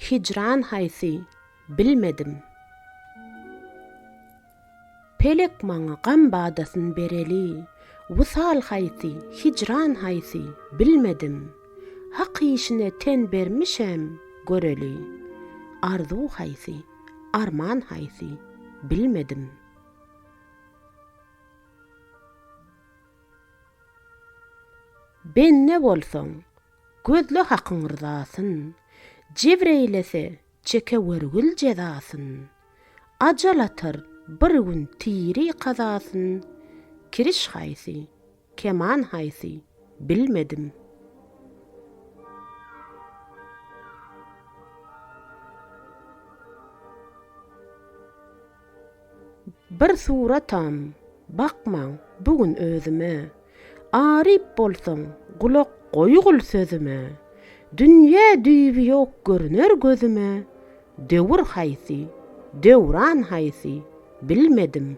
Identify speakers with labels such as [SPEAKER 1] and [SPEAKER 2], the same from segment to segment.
[SPEAKER 1] hijran haýsy, bilmedim. Pelek maňa gam badasyn bereli, Wysal haýsy, hijran haýsy, bilmedim. Hak işine ten bermişem, göreli, Arzuw haýsy, arman haýsy, bilmedim. Bende bolsaň, gözle Hakyň ryzasyn, Jebr eýlese, çekewergil jezasyn. Ajal atar bir gün tiri kazasyn, Kiriş haýsy, keman haýsy, bilmedim. Bir suratam, bakmaň bu gün özüme, Aryp bolsaň, gulak goýgul sözüme, Dünýä düýbi ýok görüner gözüme, Döwür haýsy, döwran haýsy, bilmedim.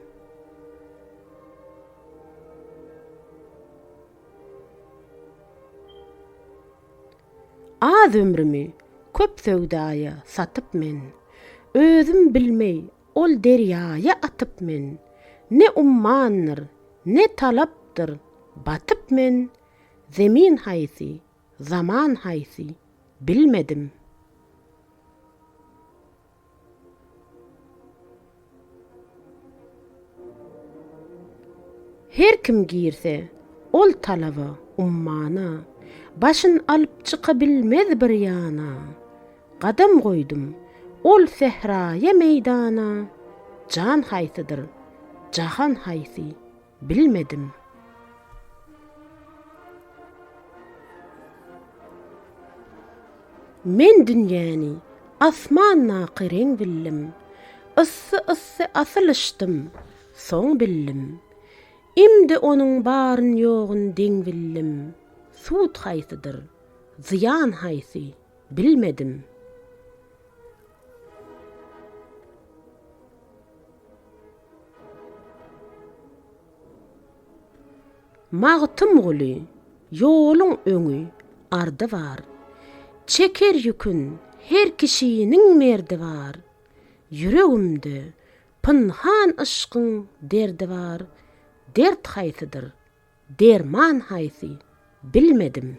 [SPEAKER 1] Az ömrümi köp söwdaýa satyp men, Özüm bilmeý ol derýaýa atyp men, Ne ummandyr, ne talapdyr, batyp men, Zemin haýsy, zaman haýsy, bilmedim. Her kim girse, ol talaba, ummana, Başyn alyp çyka bilmez bir ýana. Gadam goýdum, ol sähraýa meýdana, Jan haýsydyr, jahan haýsy, bilmedim. Men dünýäni asmandaky reň bildim, Yssy-yssy asylyşdym, soň bildim. Imdi onuň baryn-ýogun deň bildim, Sud haýsydyr, zyýan haýsy, bilmedim. Magtymguly, ýoluň öňi, ardy bar. Çeker ýükün her kişiniň merdi bar. Ýüregimde pynhan yşkyň derdi bar, Dert haýsydyr, derman haýsy, bilmedim.